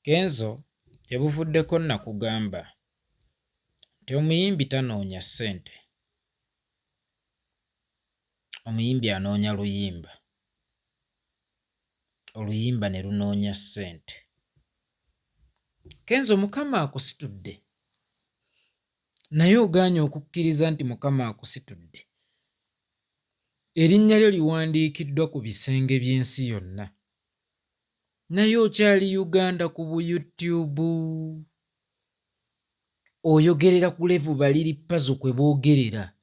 Kenzo gye buvuddeko nakugamba nti omuyimbi tanoonya ssente, omuyimbi anoonya luyimba, oluyimba ne lunoonya ssente. Kenzo Mukama akusitudde naye ogaanye okukkiriza nti Mukama akusitudde. Erinnya lyo liwandiikiddwa ku bisenge by'ensi yonna. Naye okyali Uganda ku bu YouTube. Oyogerera ku level ba Lil Pazo kwe boogerera.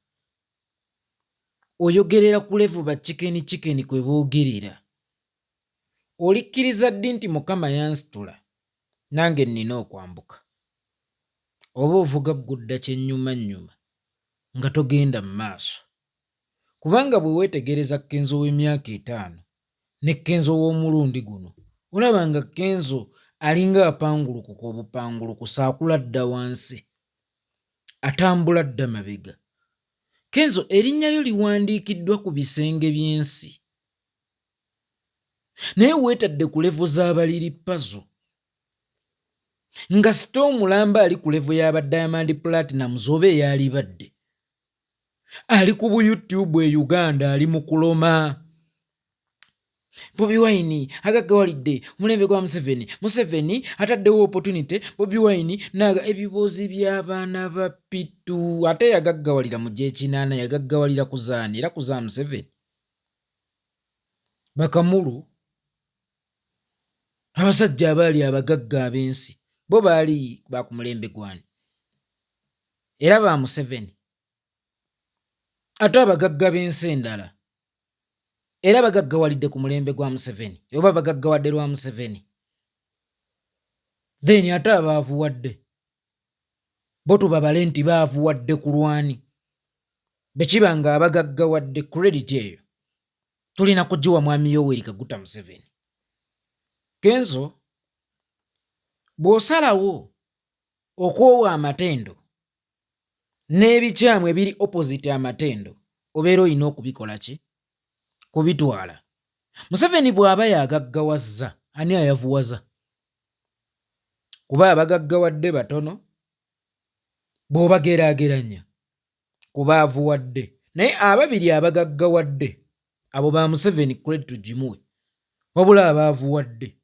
Oyogerera ku level ba Chicken Chicken kwe boogerera. Olikkiriza ddi nti Mukama yansitula nange nnina okwambuka? Oba ovuga ggudda kyennyumannyuma nga togenda mu maaso? Kubanga bwe weetegereza Kenzo w'emyaka etaano ne Kenzo w'omulundi guno olaba nga Kenzo alinga apangulukuka obupangulukusi akula dda wansi atambula dda mabega. Kenzo erinnya lyo liwandiikiddwa ku bisenge by'ensi naye weetadde ku levo z'abaliri pazo nga sita omulamba ali ku levo y'aba Diamond Platnumz oba eyalibadde ali ku bu YouTube e Uganda ali mu kuloma. Bobi Wine agaggawalidde omulembe gwa Museveni, Museveni ataddewo opportunity, Bobi Wine naga ebiboozi by'abaana ba Pitu. Ate yagaggawalira mu gy'ekinaana, yagaggawalira ku zaani era ku za Museveni. Bakamulu abasajja abaali abagagga ab'ensi bo baali ba ku mulembe gwani? Era ba Museveni. Ate abagagga b'ensi endala era bagaggawalidde ku mulembe gwa Museveni oba bagaggawadde lwa Museveni. Then ate abaavuwadde bo tubabale nti baavuwadde ku lwani? Bwe kiba nga abagaggawadde credit eyo tulina kugiwa Mwami Yoweri Kaguta Museveni. Kenzo bw'osalawo okwowa amatendo n'ebikyamu ebiri opposite amatendo obeera olina okubikola ki? Kubitwala. Museveni bw'aba yagaggawazza ani ayavuwaza? Kuba abagaggawadde batono bw'obageraageranya ku baavuwadde naye ababiri abagaggawadde abo ba Museveni credit tugimuwe wabula abaavuwadde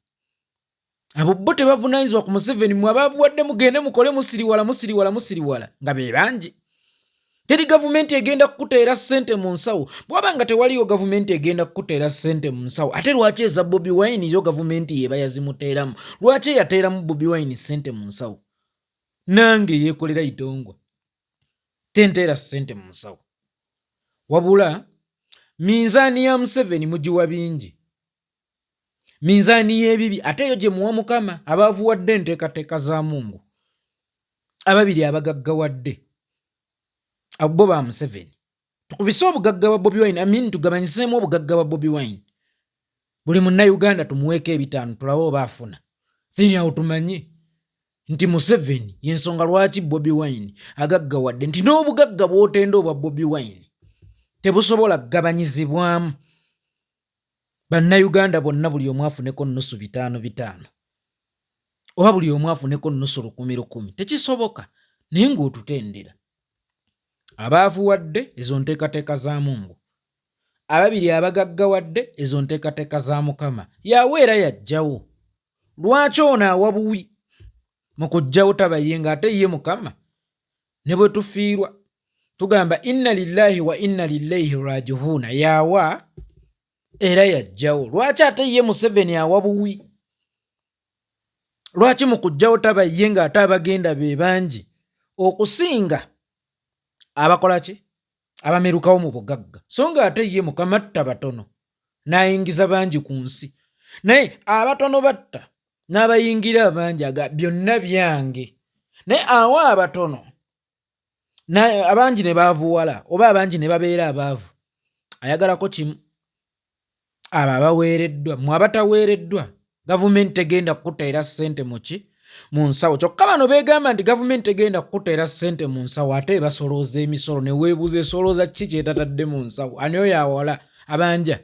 abo bo tebavunanyizibwa ku Museveni. Mwe abaavuwadde mugende mukole, musiriwala musiriwala musiriwala nga be bangi. Teri gavumenti egenda kukuteera ssente mu nsawo. Bwaba nga tewaliyo gavumenti egenda kukuteera ssente mu nsawo, ate lwaki eza Bobi Wine yo gavumenti yeba yazimuteeramu? Lwaki eyateeramu Bobi Wine ssente mu nsawo? Nange yeekolera itongwa tenteera ssente mu nsawo. Wabula minzaani ya Museveni mugiwa bingi, minzaani y'ebibi ate eyo gye muwa Mukama. Abaavuwadde enteekateeka za Mungu ababiri abagaggawadde abo bo ba Museveni. Tukubise obugagga bwa Bobi Wine, amin, tugabanyiseemu obugagga bwa Bobi Wine, buli munnayuganda tumuweeko ebitaano tulabe oba afuna. Then awo tumanye nti Museveni yensonga lwaki Bobi Wine agaggawadde, nti n'obugagga bw'otenda obwa Bobi Wine tebusobola kugabanyizibwamu bannayuganda bonna buli omu afuneko nusu bitaano bitaano oba buli omu afuneko nusu lukumi lukumi, tekisoboka. Naye ng'otutendera abaavuwadde ezo nteekateeka za Mungu, ababiri abagaggawadde ezo nteekateeka za Mukama yawe era yajjawo. Lwaki ono awa buwi mu kuggyawo taba ye ng'ate ye Mukama? Ne bwe tufiirwa tugamba inna lillahi wa inna lilaihi rajihuuna, yawa era yajjawo. Lwaki ate ye Museveni awa buwi? Lwaki mu kuggyawo taba ye ng'ate abagenda be bangi okusinga abakola ki abamerukawo mu bugagga, so nga ate ye Mukama atta batono n'ayingiza bangi ku nsi, naye abatono batta n'abayingira abangi aga byonna byange, naye awa abatono abangi ne baavuwala oba abangi ne babeera abaavu. Ayagalako kimu abo abaweereddwa, mwe abataweereddwa gavumenti tegenda kukuteera ssente muki mu nsawo. Kyokka bano beegamba nti gavumenti tegenda kukuteera ssente mu nsawo, ate ebasolooza emisolo ne weebuuza esolooza ki kyetatadde mu nsawo? Ani oyo awola abanja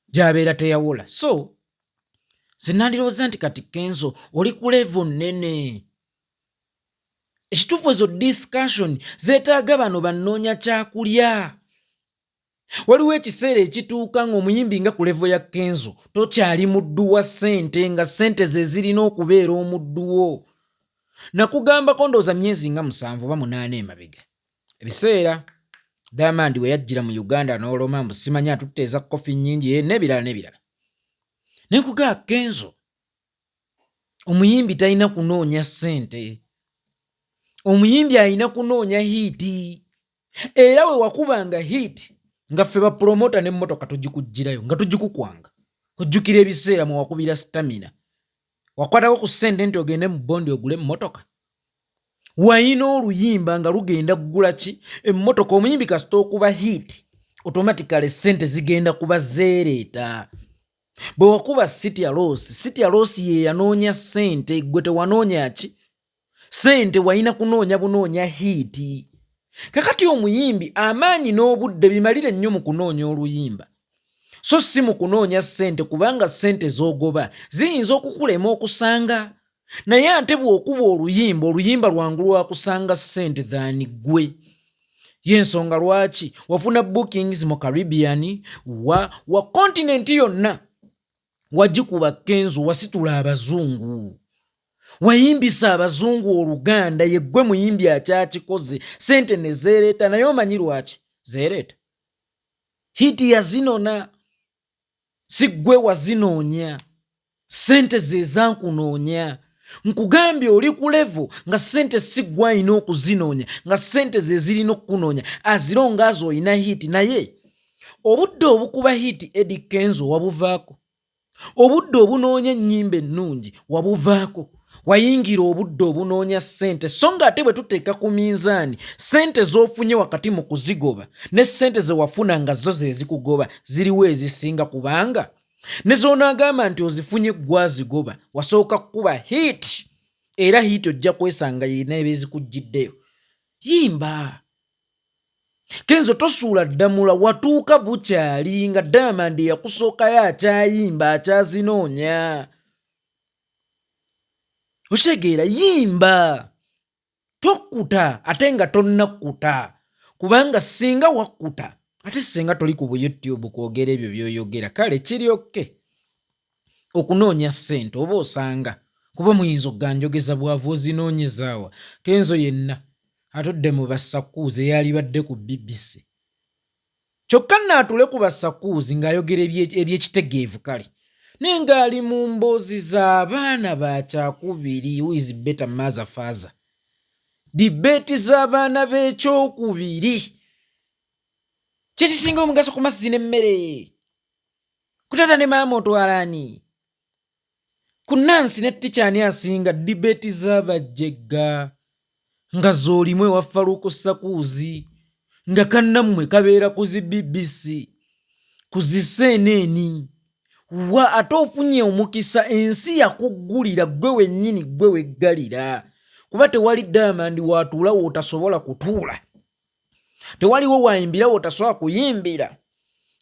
gy'abeera teyawola? So Nze nandirowooza nti kati Kenzo oli ku level nnene. Ekituufu ezo discussion zeetaaga bano banoonya kyakulya. Waliwo ekiseera ekituuka ng'omuyimbi nga ku level ya Kenzo tokyali muddu wa ssente, nga ssente ze zirina okubeera omuddu wo. Nakugambako ndowooza myezi nga 7 oba 8 emabega, ebiseera Diamond we yajjira mu Uganda n'oloma mbu simanyi atutteeza kofi nnyingi n'ebirala n'ebirala, ne nkugaa Kenzo omuyimbi talina kunoonya ssente, omuyimbi alina kunoonya hit. Era we wakubanga hit nga ffe bapromota n'emmotoka tugikugirayo nga tugikukwanga. Ojjukira ebiseera mwe wakubira Stamina, wakwatako ku ssente nti ogende mu bondi ogule emmotoka? Wayina oluyimba nga lugenda kugula ki? Emmotoka. Omuyimbi kasita okuba hit, automatically ssente zigenda kuba zeereeta. Bwe wakuba Sitya Loss, Sitya Loss ye yanoonya ssente, gwe tewanoonya ki? Ssente. Walina kunoonya bunoonya hit. Kakati omuyimbi amaanyi n'obudde bimalire nnyo mu kunoonya oluyimba, so si mu kunoonya ssente, kubanga ssente z'ogoba ziyinza okukulema okusanga. Naye ate bw'okuba oluyimba, oluyimba lwangu lwakusanga ssente than ggwe. Yensonga lwaki wafuna bookings mu Caribbean wa continent yonna wagikuba. Kenzo, wasitula abazungu, wayimbisa abazungu oluganda. Yeggwe muyimbi akyakikoze, sente ne zeereeta. Naye omanyi lwaki zeereeta? Hit yazinona, si ggwe wazinoonya. Sente ze zankunoonya. Nkugambye oli ku level nga sente si ggwe alina okuzinoonya, nga sente ze zirina okukunoonya as long as olina hit. Naye obudde obukuba hit, Eddy Kenzo, wabuvaako. Obudde obunoonya ennyimba ennungi wabuvaako, wayingira obudde obunoonya ssente. So nga ate bwe tuteeka ku minzaani ssente z'ofunye wakati mu kuzigoba ne ssente ze wafuna nga zo ze zikugoba, ziriwo ezisinga? Kubanga ne z'onaagamba nti ozifunye gwazigoba, wasooka kukuba hit, era hit ojja kwesanga yina ebezikugiddeyo. Yimba, Kenzo, tosuula ddamula. Watuuka bukyali nga Diamond eyakusookayo akyayimba, akyazinoonya. Okitegeera? Yimba, tokkuta ate nga tonnakkuta, kubanga singa wakkuta ate singa toli ku buYouTube kwogera ebyo by'oyogera. Kale kiri okay okunoonya ssente oba osanga kuba muyinza okuganjogeza bwavu. Ozinoonyezaawa? Kenzo yenna atudde mu basakuuzi eyalibadde ku BBC, kyokka nnaatule ku basakuuzi ng'ayogera ebyekitegeevu. Kale naye ng'ali mu mboozi z'abaana bakyakubiri, who is better mother father, debate z'abaana b'ekyokubiri, kyekisinga omugaso ku mazzi n'emmere, ku taata ne maama otwalaani, ku nansi ne teacher ani asinga, debate z'abajjegga nga z'olimu ewa Faluuku Sakuuzi, nga kannammwe kabeera ku zi BBC, ku zi CNN wa. Ate ofunye omukisa, ensi yakuggulira ggwe wennyini, ggwe weggalira, kuba tewali Diamond watuula w'otasobola kutuula, tewaliwo wayimbira w'otasobola kuyimbira,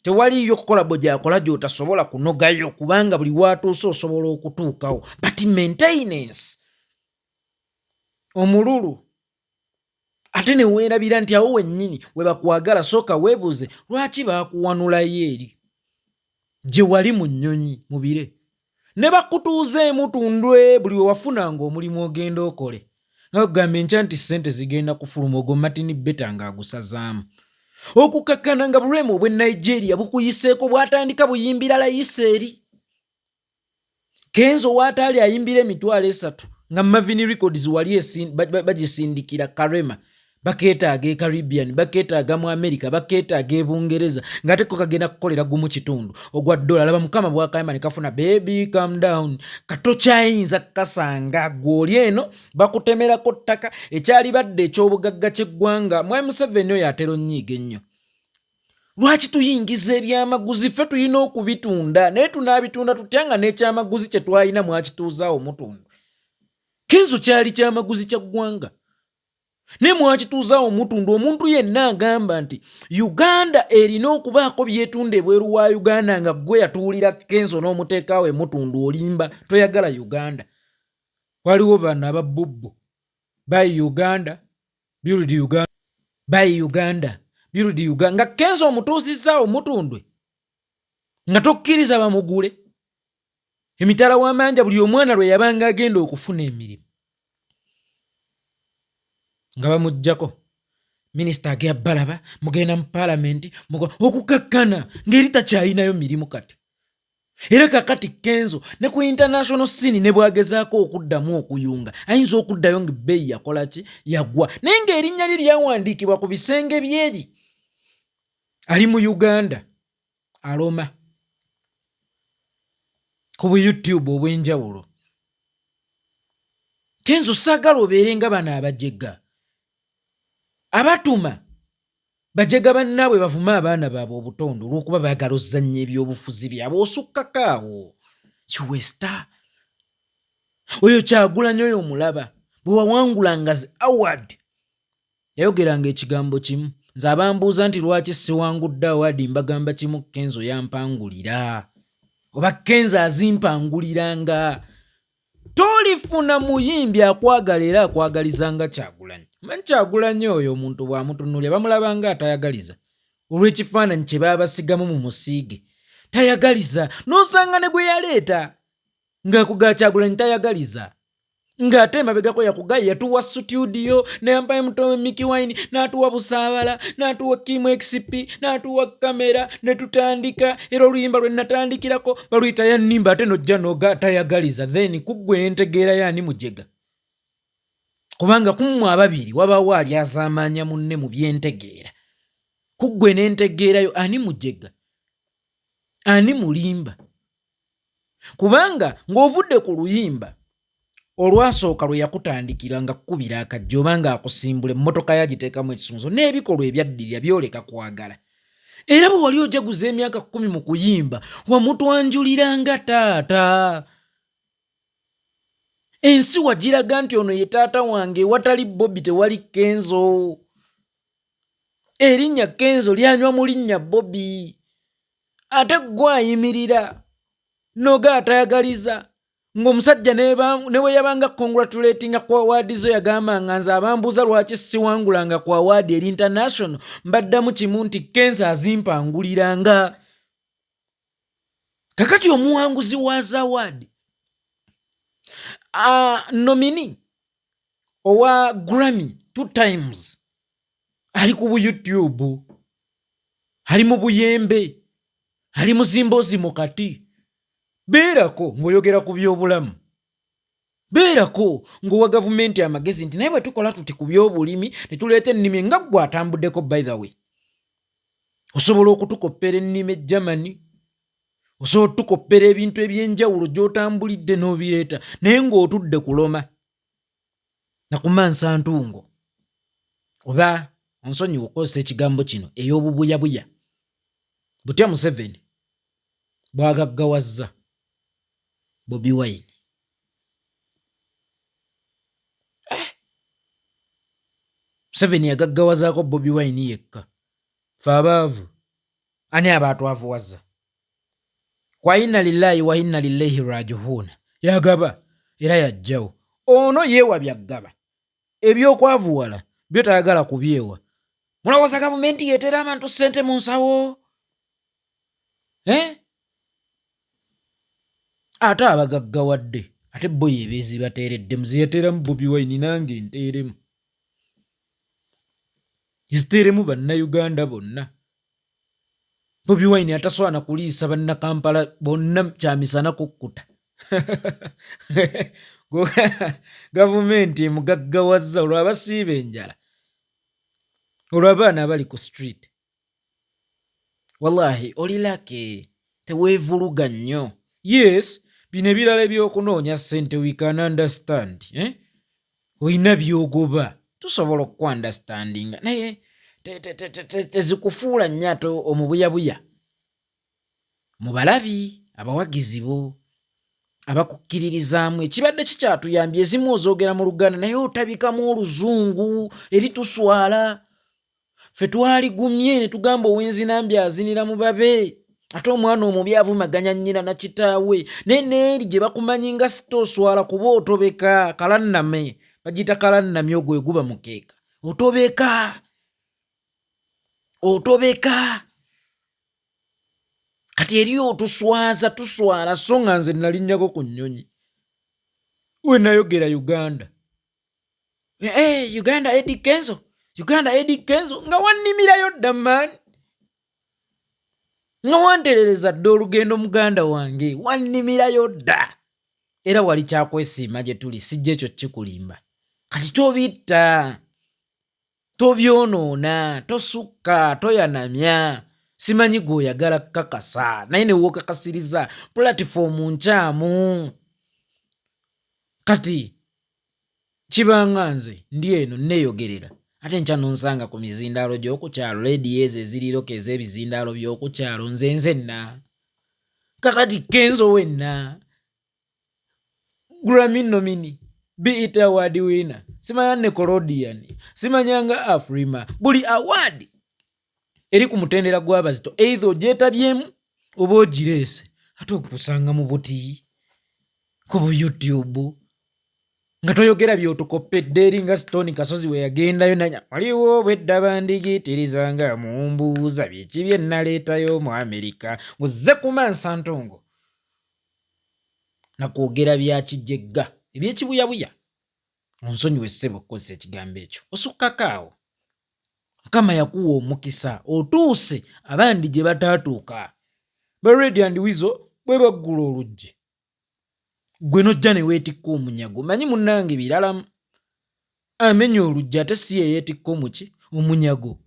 tewaliyo collabo gyakola gy'otasobola kunogayo, kubanga buli watuuse osobola okutuukawo. But maintenance, omululu, ate ne weerabira nti awo wennyini we bakwagala. Sooka weebuuze lwaki baakuwanulayo eri gye wali mu nnyonyi mu bire ne bakutuuzeemu tundwe. Buli we wafunanga omulimu ogenda okole nga kugamba enkya nti ssente zigenda kufuluma, ogwo Martin Beta ng'agusazaamu okukakkana nga bulwemu obw'e Nigeria bukuyiseeko, bw'atandika buyimbira layisi eri. Kenzo waataali ayimbira 30,000 nga Mavin Records wali bagisindikira Karema, bakeetaaga e Caribbean, bakeetaaga mu America, bakeetaaga e Bungereza, ng'ate ko kagenda kukolera gumu kitundu ogwa dola. Laba Mukama bwakayamba ne kafuna Baby Calm Down. Katokyayinza kukasanga gw'oli eno bakutemerako ttaka ekyalibadde eky'obugagga ky'eggwanga. Mwami Museveni oyo atera onnyiiga ennyo. Lwaki tuyingiza ebyamaguzi? Ffe tulina okubitunda, naye tunaabitunda tutya nga n'ekyamaguzi kye twalina mwakituuzaawo mutundu? Kenzo kyali kyamaguzi kya ggwanga. Naye mwakituuzaawo mutundu. Omuntu yenna agamba nti Uganda erina okubaako byetunda ebweru wa Uganda nga ggwe yatuwulira Kenzo n'omuteekaawo emutundu, olimba, toyagala Uganda. Waliwo bano ababbubbu buy Uganda, build Uganda, buy Uganda, build Uganda, nga Kenzo omutuuzizaawo mutundwe nga tokkiriza bamugule emitala w'amanja. Buli omwana lwe yabanga agenda okufuna emirimu nga bamuggyako, minisita agea balaba mugenda mu paalamenti okukakkana ng'eri takyayinayo mirimu kati. Era kakati Kenzo ne ku international scene ne bwagezaako okuddamu okuyunga, ayinza okuddayo nga ebbeeyi yakola ki, yagwa, naye ng'erinnya lye lyawandiikibwa ku bisenge byeri. Ali mu Uganda aloma ku bu YouTube obw'enjawulo. Kenzo, saagala obeere nga bano abajega abatuma bajega bannaabwe bavume abaana baabwe obutonde olw'okuba baagala ozannya ebyobufuzi byabwe. Osukkako awo kiwesta. Oyo Kyagulanyi oyo omulaba bwe wawangulanga zi award, yayogeranga ekigambo kimu: "Nze abambuuza nti lwaki siwangudde award, mbagamba kimu, Kenzo yampangulira oba Kenzo azimpanguliranga." Tolifuna muyimbi akwagala era akwagalizanga Kyagulanyi. Manyi Kyagulanyi oyo omuntu bw'amutunulya bamulabanga atayagaliza olw'ekifaananyi kye baabasigamu mu musiige. Tayagaliza, n'osanga ne gwe yaleeta ng'akuga Kyagulanyi tayagaliza, ng'ate emabegako yakugaye yatuwa studio neyampa muto Mikie Wine, n'atuwa Busaabala, n'atuwa Kim XP, n'atuwa kamera ne tutandika. Era oluyimba lwe natandikirako baluyita Yannimba, ate nojja noga tayagaliza. Then kuggwe nentegeera yaani mujega, kubanga kummwe ababiri wabaawo ali azaamaanya munne mu byentegeera. Kuggwe nentegeerayo ani mujega, ani mulimba? Kubanga ng'ovudde ku luyimba olwasooka lwe yakutandikira nga kkubira akajja oba ng'akusimbula emmotoka yagiteekamu ekisunzo, n'ebikolwa ebyaddirira byoleka kwagala. Era bwe wali ojaguza emyaka 10 mu kuyimba, wamutwanjulira nga taata. Ensi wagiraga nti ono ye taata wange, ewatali Bobi tewali Kenzo. Erinnya Kenzo lyanywa mu linnya Bobi. Ate gwe ayimirira noga atayagaliza, ng'omusajja ne bwe yabanga congratulatinga ku award zo, yagambanga, "Nze abambuuza lwaki siwangulanga ku award eri international, mbaddamu kimu nti Kenzo azimpanguliranga." Kakati omuwanguzi wa zaward, nominee owa Grammy two times, ali ku bu YouTube, ali mu buyembe, ali mu zimboozi mu kati. Beerako ng'oyogera ku byobulamu, beerako ng'owa gavumenti amagezi nti naye bwe tukola tuti ku byobulimi ne tuleeta ennimi, nga ggwe atambuddeko. By the way, osobola okutukoppera ennimi e Germany, osobola otukoppera ebintu ebyenjawulo gy'otambulidde n'obireeta, naye ng'otudde kuloma nakumansa ntungo, oba onsonyiwa okukozesa ekigambo kino, ey'obubuyabuya butya Museveni bwagaggawazza Bobi Wine. Eh! Museveni yagaggawazaako Bobi Wine yekka, fe abaavu ani aba atwavuwaza? Kwa inna lillahi wa inna lilaihi rajihuuna. Yagaba era yajjawo ono yeewa byaggaba, ebyokwavuwala byo tayagala kubyewa. Mulowooza gavumenti yeetera abantu ssente mu nsawo, eh? Ate abagaggawadde ate bo yebeezi bateereddemu zeyateeramu Bobi Wine, nange nteeremu, ziteeremu Bannayuganda bonna. Bobi Wine ataswana kuliisa Bannakampala bonna kyamisana kukkuta, gavumenti emugaggawazza olwabasiiba enjala, olw'abaana abali ku street. Wallahi oli lucky, teweevuluga nnyo. Yes, bino ebirala ebyokunoonya ssente we can understand, eh? Olina byogoba, tusobola okukwandastandinga, naye tezikufuula nnyo ate omubuyabuya mu balabi abawagizi bo. Abakukkiririzaamu ekibadde kikyatuyambye, ezimu ozoogera mu Luganda naye otabikamu Oluzungu eri tuswala. Ffe twaligumye ne tugamba ow'enzinambi azinira mu babe, ate omwana omubi avumaganya nnyina na kitaawe. Naye neeri gye bakumanyi nga sita oswala kuba otobeka kalanname, bagiyita kalannamye, ogwo eguba mukeeka, otobeka otobeka. Kati eri otuswaza, tuswala. So nga nze nalinnyako ku nnyonyi we nayogera Uganda, hey, eh, Uganda Eddy Kenzo, Uganda Eddy Kenzo, nga wannimirayo dda man, nga wanterereza dda olugendo muganda wange, wannimirayo dda era wali kyakwesiima gye tuli, sijja ekyo kikulimba. Kati tobitta, tobyonoona, tosukka, toyanamya, simanyi gweoyagala kukakasa, naye newokakasiriza pulatifoomu nkyamu. Kati kibanga nze ndi eno nneeyogerera, ate nkya nonsanga ku mizindaalo gy'oku kyalo, leediyo ezo eziriroko ez'ebizindaalo by'oku kyalo, nze nzenna kakati Kenzo wenna, Grammy nominee, BET award winner, simanya Nickelodeon, simanyanga Afrima, buli award eri ku mutendera gw'abazito either ogyetabyemu oba ogireese, ate okusanga mu buti ku bu YouTube nga toyogera byotukoppedde eri nga Stone Kasozi we yagendayo nanya waliwo obwedda bandigitiriza nga mumbuuza biki bye naleetayo mu Amerika, ng'ozze kumansa ntongo nakwogera bya kijegga ebyekibuyabuya. Onsonyiwe ssebo okukozesa ekigambo ekyo, osukkako awo. Mukama yakuwa omukisa, otuuse abandi gye bataatuuka. Ba Radio and Weasel bwe baggula oluggi, gwe nojja ne weetikka omunyago. Manyi munnange biralamu, amenya oluggi ate si ye yeetikka omuki omunyago.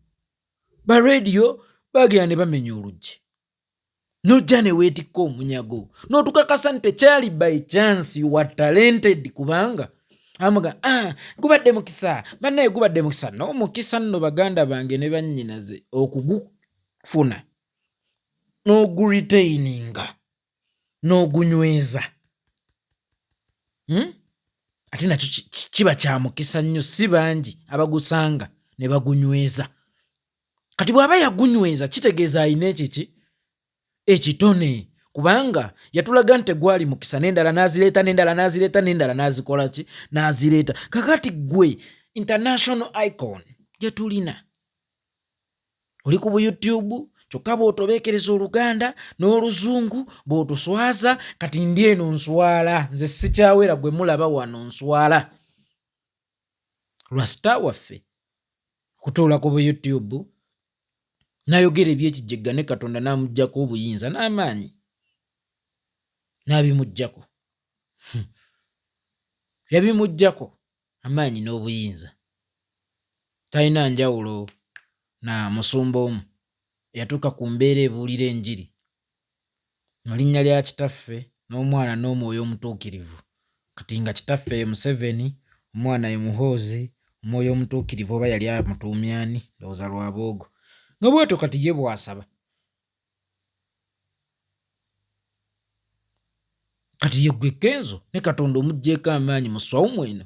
Ba Radio bagenda ne bamenya oluggi, nojja ne weetikka omunyago n'otukakasa nti tekyali by chance, you are talented. Kubanga amuga ah, gubadde mukisa bannaye, gubadde mukisa. N'omukisa nno baganda bange ne bannyinaze okugufuna n'oguretaininga n'ogunyweza, Ate nakyo kiba kya mukisa nnyo, si bangi abagusanga ne bagunyweza. Kati bw'aba yagunyweza kitegeeza alina ekiki ekitone, kubanga yatulaga nti tegwali mukisa, n'endala n'azireeta, n'endala n'azireeta, n'endala n'azikola ki, n'azireeta. Kakati gwe international icon gye tulina oli ku bu YouTube, kyokka bw'otobeekereza Oluganda n'Oluzungu bw'otuswaza. Kati ndi eno nswala nze, sikyawera gwe mulaba wano, nswala lwa star waffe okutuula ku bu YouTube n'ayogera ebyekijegga, ne Katonda n'amuggyako obuyinza n'amaanyi n'abimuggyako, yabimuggyako amaanyi n'obuyinza. Talina njawulo na musumba omu eyatuuka ku mbeera ebuulira enjiri mu linnya lya Kitaffe n'Omwana n'Omwoyo Omutuukirivu. Kati nga Kitaffe ye Museveni, Omwana ye Muhoozi, Omwoyo Omutuukirivu oba yali amutuumye ani, ndowooza Rwabwogo. Nga bw'atyo kati ye bw'asaba. Kati ye ggwe Kenzo ne Katonda omuggyeeko amaanyi mu swawumu eno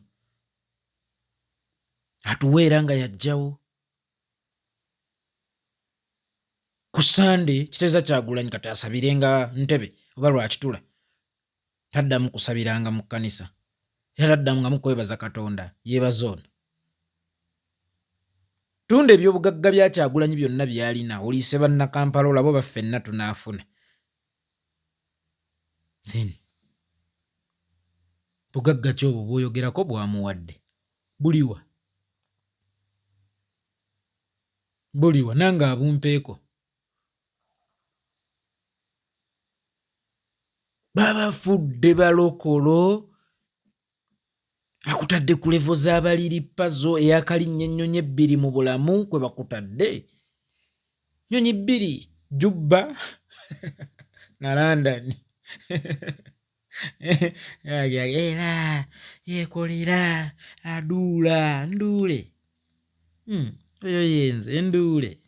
atuweera nga yajjawo. Ku Sande kiteeza Kyagulanyi kati asabirenga Ntebe oba Lwakitula, taddamu kusabiranga mu kkanisa era taddamu kwebaza Katonda, yeebaza ono. Tunda ebyobugagga bya Kyagulanyi byonna by'alina oliise Bannakampala olabe oba ffenna tunaafuna. Then bugagga ki obwo bw'oyogerako bw'amuwadde? Buliwa? Buliwa nange abumpeeko. Babafudde balokolo, akutadde ku levo z'abaliri pazo eyakalinnya ennyonyi ebbiri mu bulamu kwe bakutadde nyonyi bbiri, Juba na London. Era yekolera aduula nduule, oyo yenze nduule.